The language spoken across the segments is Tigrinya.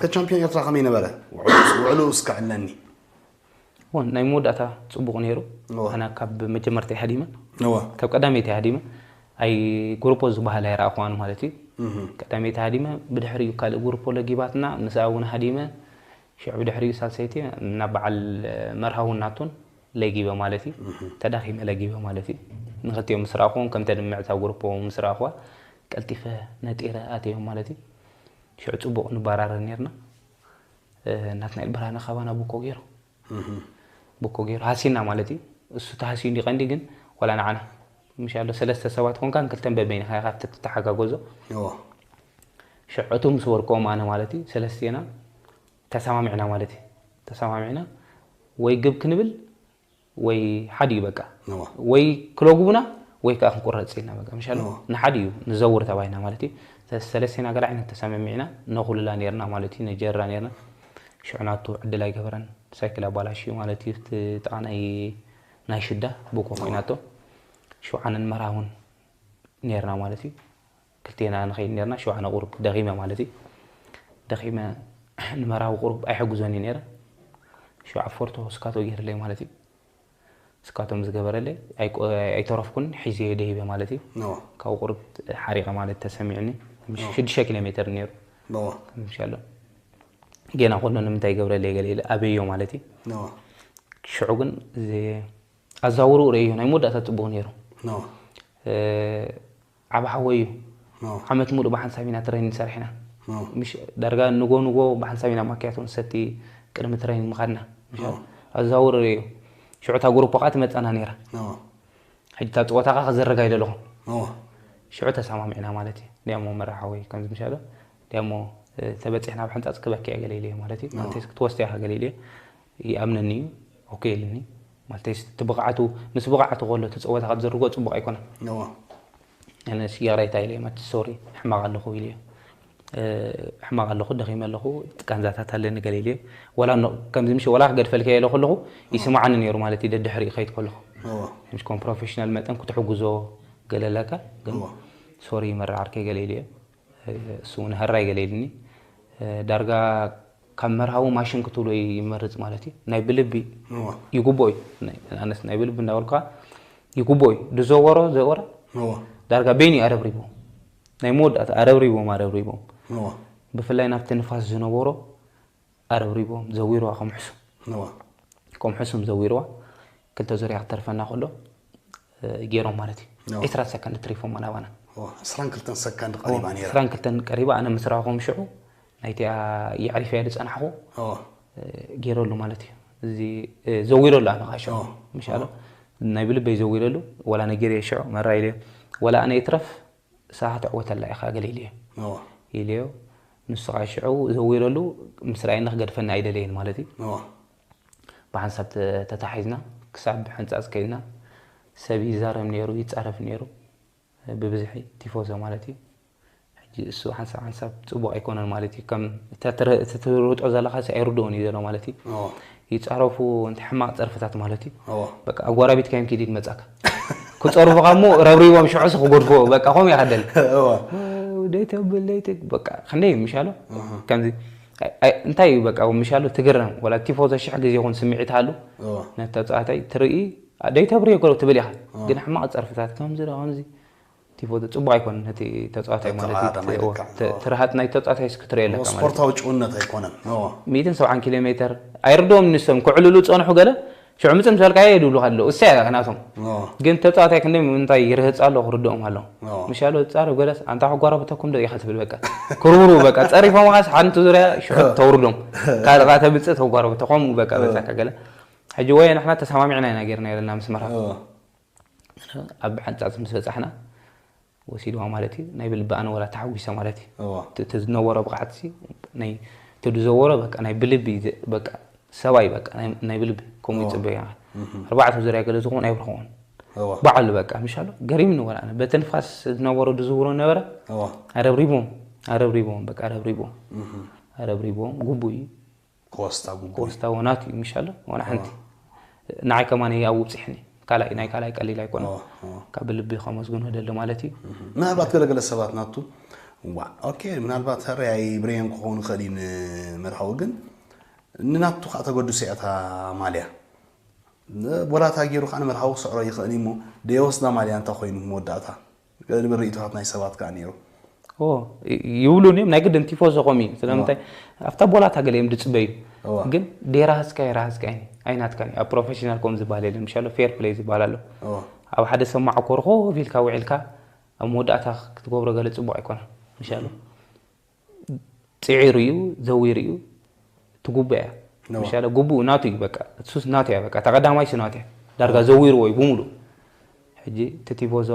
ከቻምፒዮን ኤርትራ ከመይ ነበረ? ውዕሉ ውዕሉ እስከ ዕለኒ። እወ፣ ናይ መወዳእታ ጽቡቕ ነይሩ። እወ። ኣና ካብ መጀመርታ ሃዲመ እወ ካብ ቀዳመይቲ ሃዲመ ኣይ ጉሩፖ ዝበሃል ኣይረኣኹዋን ማለት እዩ። ቀዳመይቲ ሃዲመ ብድሕሪኡ ካልእ ጉሩፖ ለጊባትና ምስኣ እውን ሃዲመ ሽዑ ብድሕሪኡ ሳልሰይቲ ናብ በዓል መርሃውን ናቱን ለጊበ ማለት እዩ። ተዳኺመ ለጊበ ማለት እዩ። ንክልቲኦም ምስ ረኣኹዎም ከም ተድምዕ እታ ጉሩፖ ምስ ረኣኹዋ ቀልጢፈ ነጢረ ኣትዮም ማለት እዩ። ሽዑ ጽቡቕ ንባራረር ነርና። ናትናኤል ብርሃነ ካባና ቡኮ ገይሩ ቡኮ ገይሩ ሃሲና ማለት እዩ። እሱ ተሃስዩ እንዲ ቀንዲ ግን ዋላ ንዓና ምሻሎ ሰለስተ ሰባት ኮንካን ክልተን በበይንኻ ኢኻ ትተሓጋገዞ። እዎ ሽዑ እቱ ምስ ወርቆም ኣነ ማለት እዩ ሰለስቴና ተሰማሚዕና ማለት እዩ። ተሰማሚዕና ወይ ግብ ክንብል ወይ ሓደ እዩ በቃ እዎ ወይ ክለጉቡና ወይ ከዓ ክንቁረፅ ኢልና በቃ ምሻሎ እዎ። ንሓደ እዩ ንዘውር ተባይና ማለት እዩ። ሰለስቴና ገለ ዓይነት ተሰማሚዕና ነኹልላ ነርና ማለት እዩ። ነጀራ ነርና ሽዑ ናቱ ዕድል ኣይገበረን። ሳይክል ኣባላሽዩ ማለት እዩ። እቲ ጥቓ ናይ ናይ ሽዳ ቡኮ ኮይናቶ ሽውዓንን መራውን ነርና ማለት እዩ። ክልቴና ንኸይድ ነርና ሽውዓነ ቁሩብ ደኺመ ማለት እዩ። ደኺመ ንመራዊ ቁሩብ ኣይሕግዞን እዩ ነረ። ሽውዓ ፎርቶ ስካቶ ገይርለይ ማለት እዩ። ስካቶ ምስ ገበረለይ ኣይቆ- ኣይተረፍኩን ሒዘ ደሂበ ማለት እዩ። እዎ ካብ ቁሩብ ሓሪቐ ማለት ተሰሚዕኒ። ሽዱሽተ ኪሎ ሜትር ነይሩ እዎ ምሻሎ ጌና ከሎ ንምንታይ ይገብረለይ ገለ ኢለ ኣበዮ ማለት እዩ። እዎ ሽዑ ግን እዚ ኣዛውሩ ርእዮ ናይ መወዳእታ ጽቡቕ ነይሩ። እዎ ዓብ ሓወይ እዩ። እዎ ዓመት ሙሉእ ብሓንሳብ ኢና ትሬኒንግ ሰሪሕና። እዎ ምሽ ዳርጋ ንጎ ንጎ ብሓንሳብ ኢና ማክያቶ ንሰቲ ቅድሚ ትሬኒንግ ምኻድና። ምሽ ኣዛውሩ ርእዮ ሽዑ እታ ጉሩፕ ከዓ ትመጸና ነይራ። እዎ ሕጂ እታ ፀወታ ከዓ ክዘረጋ ኢለ ኣለኹ። እዎ ሽዑ ተሰማሚዕና ማለት እዩ። ዲያሞ መራሓወይ ከምዚ ምሻሎ ዲያሞ ተበፂሕና ብሕንፃፅ ክበኪ እየ ገለ ኢለ ማለት እዩ። ማለተይ ክትወስድ ኢኻ ገለ ኢለ ይኣምነኒ እዩ። ኦኬ ኢልኒ። ማለተይ እቲ ብቕዓቱ ምስ ብቕዓቱ ከሎ እቲ ፀወታ ክትዘርጎ ፅቡቕ ኣይኮነን። እዎ ኣነ ስያራይታ ኢለ ማለት ሶሪ ሕማቕ ኣለኹ ኢለ ሕማቕ ኣለኹ ደኺመ ኣለኹ ቃንዛታት ኣለኒ ገለ ኢለ ወላ ኖ- ከምዚ ምሽ ወላ ክገድፈልካ ኢለ ከለኹ ይስማዓኒ ነይሩ ማለት እዩ። ደድሕሪ ከይድ ከለኹ እዎ ምሽ ከም ፕሮፌሽናል መጠን ክትሕግዞ ገለ ኣለካ ግን እዎ ሶሪ መራዓርከይ ገለ ኢለ እሱ እውን ሃራይ ገለ ኢልኒ። ዳርጋ ካብ መርሃዊ ማሽን ክትብሎ ይመርፅ ማለት እዩ። ናይ ብልቢ እዎ ይጉቦ እዩ። ናይ- ኣነስ ናይ ብልቢ እንዳበልካ ይጉቦ እዩ። ድዘወሮ ዘወረ እዎ ዳርጋ በይኒ ኣረብሪቦም ናይ መወዳእታ ኣረብሪቦም ኣረብሪቦም እዎ ብፍላይ ናብቲ ንፋስ ዝነበሮ ኣረብሪቦም ዘዊርዋ ከም ሕሱም እዎ ከም ሕሱም ዘዊርዋ ክልተ ዙርያ ክተርፈና ከሎ ገይሮም ማለት እዩ። እዎ። ዒስራ ሰከንድ ትሪፎም ናባና እዎ ዕስራን ክልተን ሰከንድ ቀሪባ ነይራ ዕስራን ክልተን ቀሪባ ኣነ ምስ ረኣኹም ሽዑ ናይቲኣ የዕሪፈያ ዝፀናሕኹ እዎ ገይረሉ ማለት እዩ። እዚ ዘዊረሉ ኣነ ከዓ ሽዑ እዎ። ምሻሎ ናይ ብልበይ ዘዊረሉ ወላ ነጊረ ሽዑ መራ ኢለ ወላ ኣነ ይትረፍ ሰዓት ዕወተላ ኢኻ ገለ ኢለዮ እዎ ኢለዮ ንሱ ከዓ ሽዑ ዘዊረሉ ምስ ረኣየኒ ክገድፈኒ ኣይደለየን ማለት እዩ። እዎ ብሓንሳብ ተታሒዝና ክሳብ ሕንፃፅ ከይድና ሰብ ይዛረብ ነይሩ ይፃረፍ ነይሩ ብብዝሒ ቲፎዞ ማለት እዩ። ሕጂ እሱ ሓንሳብ ሓንሳብ ፅቡቕ ኣይኮነን ማለት እዩ። ከም ትርጦ ዘለካ ኣይርድኦን እዩ ዘሎ ማለት እዩ። ይፃረፉ እንተ ሕማቕ ፀርፍታት ማለት እዩ። በቃ ኣጓራቢትካ እዮም ኪድ መፃካ ክፀርፉካ እሞ ረብሪቦም ሽዑ ክጎድፎ በቃ ከምኡ ይኸደል ደይተብል ደይተ በቃ ክንደይ ምሻሎ ከምዚ እንታይ እዩ በቃ ምሻሎ ትግረም ወላ ቲፎዞ ሽሕ ግዜ ይኹን ስምዒት ሃሉ ነቲ ተፃዋታይ ትርኢ ደይተብርዮ ገለ ትብል ኢኻ ግን ሕማቕ ፀርፍታት ከምዚ ዶ ከምዚ ቲፎዞ ፅቡቅ ኣይኮነን ነቲ ተፃዋታይ ማለት እዩ። ትርሃጥ ናይ ተፃዋታይ እስኪ ትርእየለካ ማለት እዩ። ስፖርታዊ ጭውነት ኣይኮነን። ሚእትን ሰብዓን ኪሎ ሜትር ኣይርድኦም ንሶም ክዕልሉ ፀንሑ ገለ ሽዑ ምፅም ሰልካ እየ ድብሉካ ኣለዉ እሳ እያ ናቶም ግን ተፃዋታይ ክንደይ ምንታይ ይርህፅ ኣሎ ክርድኦም ኣለዎ ምሻሎ ፃረብ ገለስ ኣንታ ክጓረብተኩም ዶ ኢኻ ትብል በቃ ክርብሩ በቃ ፀሪፎም ኻስ ሓንቲ ዙርያ ሽዑ ተውርዶም ካልእ ካ ተምፅእ ተጓረብተ ከምኡ በቃ በዛካ ገለ ሕጂ ወይ ንሕና ተሰማሚዕና ኢና ጌርና የለና ምስ መርሃ ኣብ ሓንፃፅ ምስ በፃሕና ወሲድዋ ማለት እዩ ናይ ብልቢ ኣነ ወላ ተሓጒሰ ማለት እዩ እቲ ዝነበሮ ብቕዓት እቲ ዝዘወሮ በቃ ናይ ብልቢ በቃ ሰብኣይ በቃ ናይ ብልቢ ከምኡ ይፅበዮ ኣርባዕተ ዙርያ ገለ ዝኾን ኣይብርኽዎን ባዕሉ በቃ ምሻሎ ገሪምኒ ወላ ኣነ በቲ ንፋስ ዝነበሮ ዝዝውሮ ነበረ ኣረብሪቦም ኣረብሪቦም በቃ ኣረብሪቦም ኣረብሪቦም ግቡእ እዩ ኮስታ ጉጉ ኮስታ ወናት እዩ ምሻሎ ወላ ሓንቲ ንዓይ ከማን ኣብኡ ብፅሕኒ ካልኣይ ናይ ካልኣይ ቀሊል ኣይኮነ ካብ ልቢ ከመስግኖ ደሊ ማለት እዩ። ምናልባት ገለገለ ሰባት ናቱ ዋ ኦኬ፣ ምናልባት ሕርያይ ብሬን ክኸውን ይኽእል እዩ ንመርሃዊ፣ ግን ንናቱ ከዓ ተገድሶ እያ እታ ማልያ። ቦላታ ገይሩ ከዓ ንመርሃዊ ክስዕሮ ይኽእል እዩ እሞ ደየወስዳ ማልያ እንታይ ኮይኑ መወዳእታ? ገለ ርኢቶታት ናይ ሰባት ከዓ ነይሩ። ይብሉን እዮም። ናይ ግድን ቲፎዞ ከምኡ እዩ። ስለምንታይ ኣብታ ቦላታ ገለ እዮም ዝፅበዩ፣ ግን ደይራህዝካ የራህዝካ ኣይናትካ። ኣብ ፕሮፌሽናል ከም ዝበሃል የለን ምሻሎ፣ ፌር ፕሌይ ዝበሃል ኣሎ። ኣብ ሓደ ሰብ ማዕኮር ኮፍ ኢልካ ውዒልካ ኣብ መወዳእታ ክትገብሮ ገለ ፅቡቅ ኣይኮነን። ምሻሎ ፅዒሩ እዩ፣ ዘዊሩ እዩ፣ ትጉበ እያ። ምሻለ ጉቡኡ ናቱ እዩ በቃ፣ እሱስ ናቱ እያ በቃ፣ ተቐዳማይ ሱ ናቱ እያ። ዳርጋ ዘዊርዎ እዩ ብሙሉእ። ሕጂ እቲ ቲፎዞ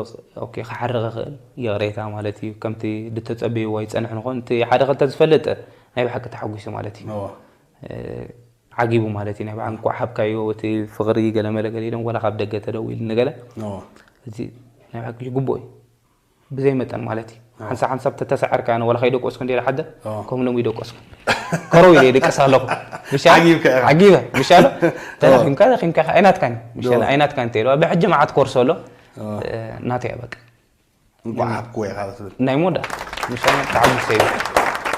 ኦኬ ክሓርቕ ይኽእል፣ ይቕሬታ ማለት እዩ። ከምቲ ዝተጸበይዎ ኣይጸንሕን ኾን፣ እቲ ሓደ ክልተ ዝፈልጥ ናይ ብሓቂ ተሓጒሱ ማለት እዩ። ዓጊቡ ማለት እዩ። ናይ ብሓቂ እንኳዕ ሃብካዮ፣ እቲ ፍቕሪ ገለ መለ ገለ ኢሎም፣ ወላ ካብ ደገ ተደዊሉ ንገለ፣ እዚ ናይ ብሓቂ ይግብኦ እዩ። ብዘይ መጠን ማለት እዩ። ሓንሳብ ሓንሳብ ተተሳዕርካ፣ ኣነ ወላ ከይደቀስኩ እንደ ሓደ ከምሎም ይደቀስኩ፣ ከረው ኢለ ይደቀስ ኣለኹ። ምሻ ዓጊብካ ኢኻ። ዓጊበ ምሻሎ ተረኺምካ ረኺምካ ኢኻ፣ ኣይናትካን ምሻሎ ኣይናትካን ተይሎ ብሕጂ መዓት ኮርሶ ኣሎ። ናተያ በቃ እንኳዕ ሃብክዎ ኢኻ ትብል። ናይ ሞዳ ምሻሎ ተዓጊሰ እዩ።